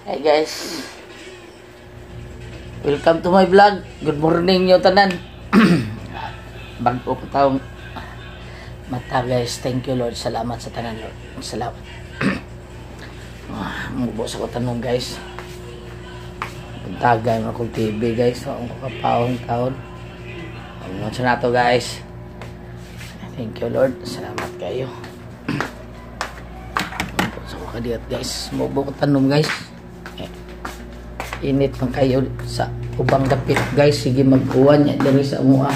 Hi guys. Welcome to my vlog. Good morning nyo tanan. Bago pa taong mata guys. Thank you Lord. Salamat sa tanan Lord. Salamat. Mubos ako tanong guys. Tagay mo akong TV guys. So, ang kapaong taon. Ano sa nato guys. Thank you Lord. Salamat kayo. Mubos ako kadiyot guys. Mubo ko tanong guys. Init man kayo sa ubang dapit guys. Sige mag-uwan niya diri sa mua.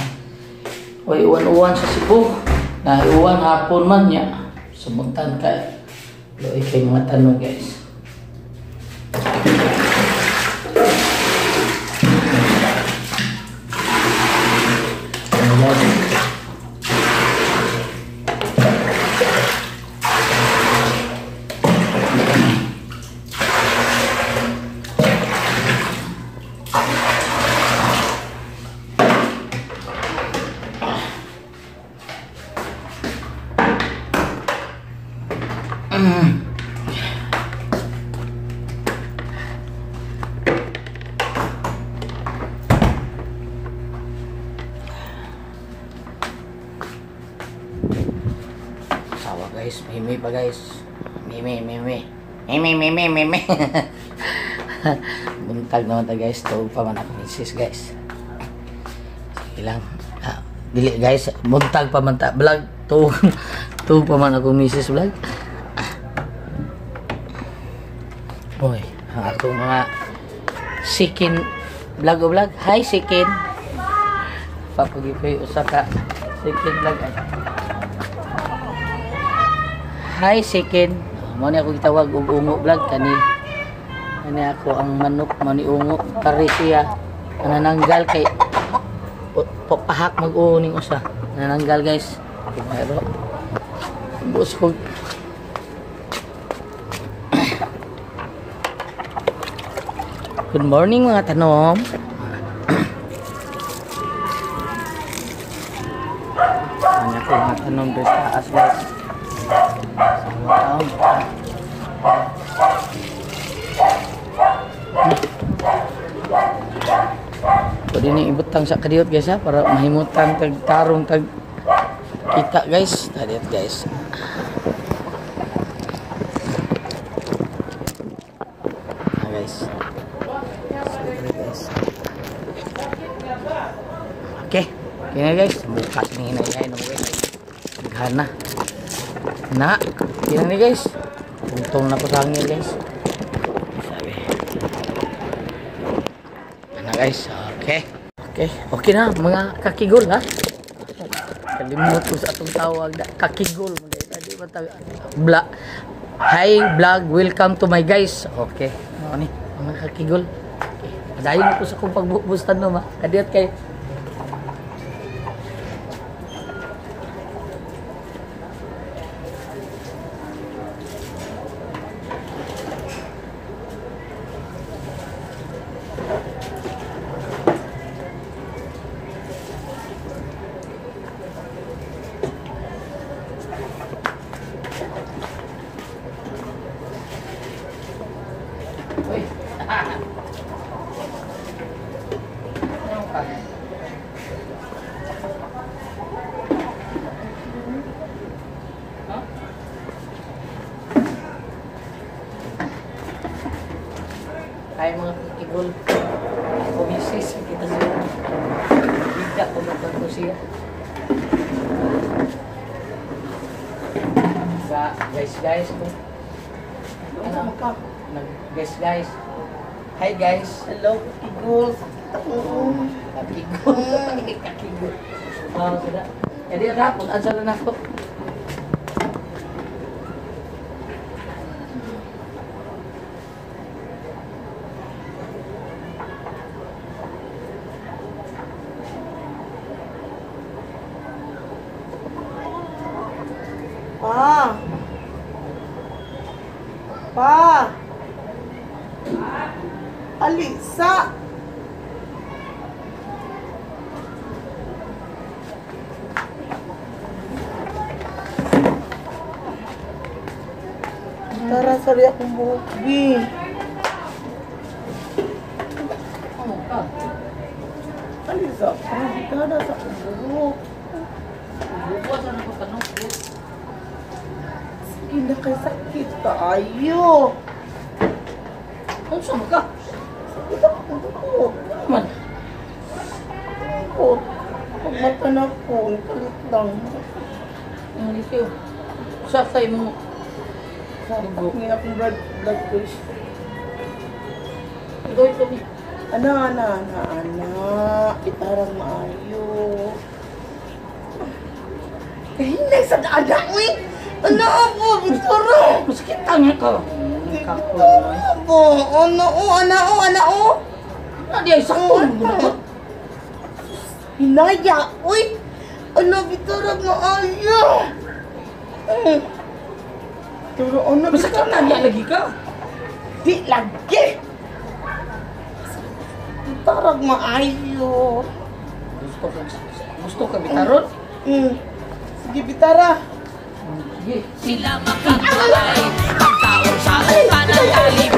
Oy, uwan-uwan sa Cebu. Naiuwan hapon man niya. Sumuntan kay loy kay mga tanong guys. Sawa guys, mimi pa guys. Mimi, mimi. Mimi, mimi, mimi. Buntag naman ta guys, tuog pa man ako misis guys. Sige lang. Ah, dili guys, buntag pa man ta vlog, tuog tuog pa man ako misis vlog. Boy, ang atong mga sikin vlog o vlog. Hi sikin. Papagipoy usa ka sikin vlog. Hi sikin. Mo ni ako gitawag og ungo vlog kani. Kani ako ang manok mo ni ungo pare siya. Nananggal kay pahak mag-uo ning usa. Nananggal guys. Pero bus ko. Good morning mga tanom. Ano ko mga tanom dito sa taas guys. Pwede ni ibutang sa kadiyot guys ha, para mahimutan tag tarong tag kita guys. Kadiyot guys. Ah, guys. Okay. Okay na guys. Bukas ni hinay-hinay na mo guys. Naghana. Na. Okay na ni guys. Tungtong na ko sa hangin guys. Sabi. Na guys. Okay. Okay. Okay na mga kakigol ha. Kalimot ko sa atong tawag na kakigol. Di ba tawag? Bla. Hi vlog. Welcome to my guys. Okay. Ano ni mga kakigol. Okay. Padayon ko sa kong pagbubustan no ma. Kadiyot kay. Uy. Ay mga kikigol. Ako misis, kita siya. Bigla kumatan ko siya. Guys, guys. Ano ka? Guys, guys. Hi guys. Hello, kakigol. Kakigol. Kakigol. Oh, sudah. Jadi rapun asal na ako. Pa. Pa. Alisa. Tara, sari akong buhok, B. Bitara sa buhok. Bukas na ko tanong. Sige na kay sakit kaayo. Unsa man ka? Sakit ako buhok. Ano man? Buhok. Pagmata na ko, kalit lang. Ang lisiw. Sa sa imong Sakit nga akong blood pressure. Ikaw ito ni. Ana, ana, ana, ana. Bitarang maayo. Kahinay sa ana, uy! Ano po, bitara! Masakit tanga ka. Bitara po! Ano, o, ana, o, ana, o! Ano di ay sakto mo na ko. Hinaya, uy! Ano, bitara maayo! Turo, ano, Masakit bitara? tanga lagi ka. Di lagi! Bitarang maayo. Gusto ka bitaron? Sige, bitara. Sige. Sila makakaway. Pagkaon sa upanan.